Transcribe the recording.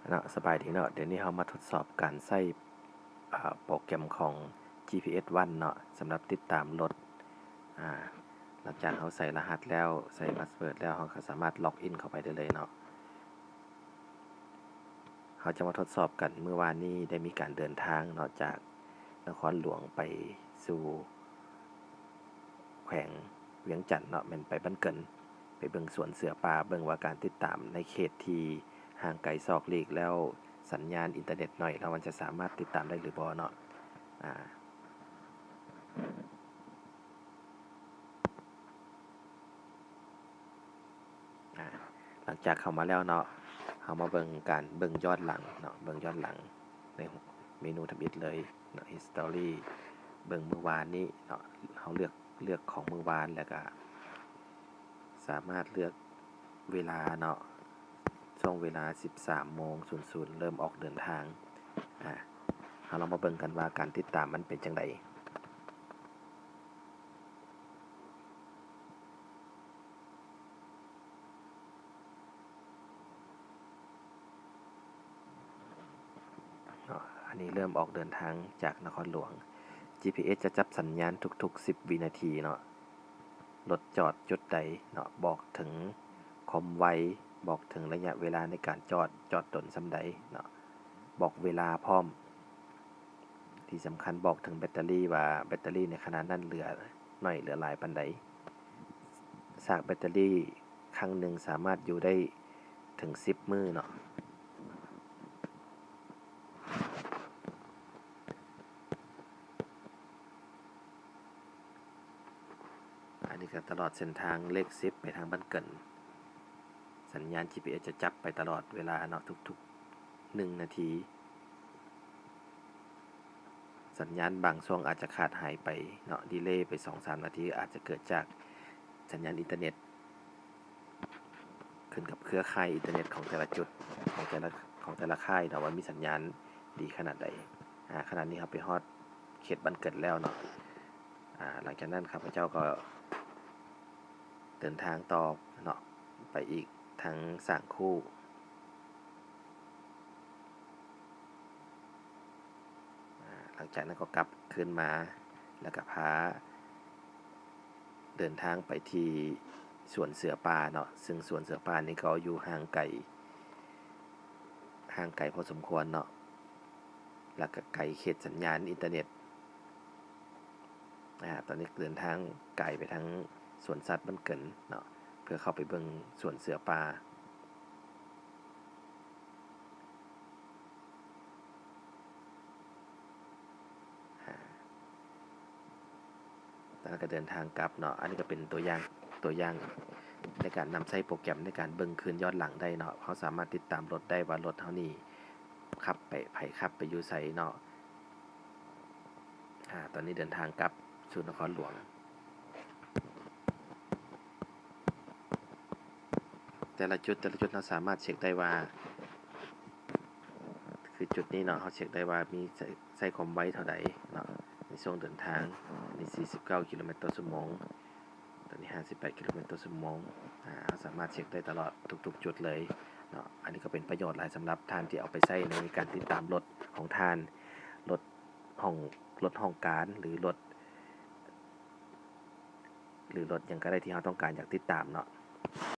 ເນາະ ສະບາຍດີເນາະ, ດຽວນີ້ເຮົາມາທົດສອບການໃຊ້ ອາ ໂປຣແກຣມຂອງ ຈີພີເອັສວັນເນາະ ສຳລັບຕິດຕາມລົດ. ອາ ຫຼັງຈາກເຮົາໃສ່ລະຫັດແລ້ວ ໃສ່ພາສເວີດແລ້ວ ເຮົາກໍສາມາດລັອກອິນເຂົ້າໄປໄດ້ເລີຍເນາະ. ເຮົາຈະມາທົດສອບກັນ ມື້ວານນີ້ໄດ້ມີການເດີນທາງເນາະ ຈາກນະຄອນຫຼວງໄປສູ່ ແຂວງວຽງຈັນເນາະ ແມ່ນໄປບ້ານເກີນ ໄປເບິ່ງສວນເສືອປ່າ ເບິ່ງວ່າການຕິດຕາມໃນເຂດທີ່ຫ່າງໄກສອກຫຼີກແລ້ວ ສັນຍານອິນເຕີເນັດໜ້ອຍ ແລ້ວມັນຈະສາມາດຕິດຕາມໄດ້ຫຼືບໍ່ເນາະ. ອາ ອາ ຫຼັງຈາກເຂົ້າມາແລ້ວເນາະ ເຮົາມາເບິ່ງການເບິ່ງຍ້ອນຫຼັງເນາະ, ເບິ່ງຍ້ອນຫຼັງໃນເມນູທຳອິດເລີຍເນາະ History ເບິ່ງມື້ວານນີ້ເນາະ, ເຮົາເລືອກ ເລືອກຂອງມື້ວານ ແລ້ວກະສາມາດເລືອກເວລາເນາະ, ຊ່ວງເວລາສິບສາມໂມງສູນສູນ ເລີ່ມອອກເດີນທາງ. ອາ ເຮົາລອງມາເບິ່ງກັນວ່າການຕິດຕາມມັນເປັນຈັ່ງໃດ. ເນາະ ອັນນີ້ເລີ່ມອອກເດີນທາງຈາກນະຄອນຫຼວງ. ຈີພີເອັສຈະຈັບສັນຍານທຸກໆສິບວິນາທີເນາະ, ລົດຈອດຈຸດໃດເນາະ ບອກເຖິງຄວາມໄວ, ບອກເຖິງໄລຍະເວລາໃນການຈອດ, ຈອດດົນສ່ຳໃດເນາະ, ບອກເວລາພ້ອມ. ທີ່ສຳຄັນບອກເຖິງແບັດເຕີຣີວ່າແບັດເຕີຣີໃນຂະນະນັ້ນເຫຼືອໜ້ອຍເຫຼືອຫຼາຍປານໃດ. ຊາກແບັດເຕີຣີຄັ້ງໜຶ່ງສາມາດຢູ່ໄດ້ເຖິງສິບມື້ເນາະ. ອັນນີ້ກໍຕະຫຼອດເສັ້ນທາງເລກສິບໄປທາງບ້ານເກີນ. ສັນຍານຈີພີເອັສຈະຈັບໄປຕະຫຼອດເວລາເນາະ ທຸກໆໜຶ່ງນາທີ. ສັນຍານບາງຊ່ວງອາດຈະຂາດຫາຍໄປເນາະ, ດີເລໄປສອງສາມນາທີ ອາດຈະເກີດຈາກສັນຍານອິນເຕີເນັດ, ຂຶ້ນກັບເຄືອຂ່າຍອິນເຕີເນັດຂອງແຕ່ລະຈຸດ ຂອງແຕ່ລະ ຂອງແຕ່ລະຄ້າຍເນາະ ວ່າມີສັນຍານດີຂະໜາດໃດ. ອາ ຂະນະນີ້ເຮົາໄປຮອດເຂດບ້ານເກີນແລ້ວເນາະ. ອາ ຫຼັງຈາກນັ້ນຂ້າພະເຈົ້າກໍເດີນທາງຕໍ່ເນາະ ໄປອີກທາງສ້າງຄູ່. ອາ ຫຼັງຈາກນັ້ນກໍກັບຄືນມາ ແລ້ວກໍພາເດີນທາງໄປທີ່ສວນເສືອປ່າເນາະ, ເຊິ່ງສວນເສືອປ່ານີ້ກໍຢູ່ຫ່າງໄກ ຫ່າງໄກພໍສົມຄວນເນາະ ແລ້ວກໍໄກເຂດສັນຍານອິນເຕີເນັດ. ອາ ຕອນນີ້ເດີນທາງໄກໄປທາງສວນສັດບ້ານເກີນເນາະ ເພື່ອເຂົ້າໄປເບິ່ງສວນເສືອປ່າ. ອາ ແລ້ວກໍເດີນທາງກັບເນາະ. ອັນນີ້ກໍເປັນຕົວຢ່າງ ຕົວຢ່າງໃນການນຳໃຊ້ໂປຣແກຣມໃນການເບິ່ງຄືນຍ້ອນຫຼັງໄດ້ເນາະ. ເຮົາສາມາດຕິດຕາມລົດໄດ້ວ່າລົດເຮົານີ້ຂັບໄປ ໃຜຂັບໄປຢູ່ໃສເນາະ. ອາ ຕອນນີ້ເດີນທາງກັບສູ່ນະຄອນຫຼວງ. ແຕ່ລະຈຸດ ແຕ່ລະຈຸດເຮົາສາມາດເຊັກໄດ້ວ່າ ຄືຈຸດນີ້ເນາະ ເຮົາເຊັກໄດ້ວ່າມີໃຊ້ ໃຊ້ຄວາມໄວເທົ່າໃດເນາະ ໃນຊ່ວງເດີນທາງ. ອັນນີ້ສີ່ສິບເກົ້າກິໂລແມັດຕໍ່ຊົ່ວໂມງ, ຕອນນີ້ຫ້າສິບແປດກິໂລແມັດຕໍ່ຊົ່ວໂມງ. ອາ ເຮົາສາມາດເຊັກໄດ້ຕະຫຼອດທຸກໆຈຸດເລີຍເນາະ. ອັນນີ້ກໍເປັນປະໂຫຍດຫຼາຍສຳລັບທ່ານທີ່ເອົາໄປໃຊ້ໃນການຕິດຕາມລົດຂອງທ່ານ, ລົດຫ້ອງ ລົດຫ້ອງການ ຫຼື ລົດ ຫຼື ລົດຫຍັງກໍໄດ້ທີ່ເຮົາຕ້ອງການຢາກຕິດຕາມເນາະ.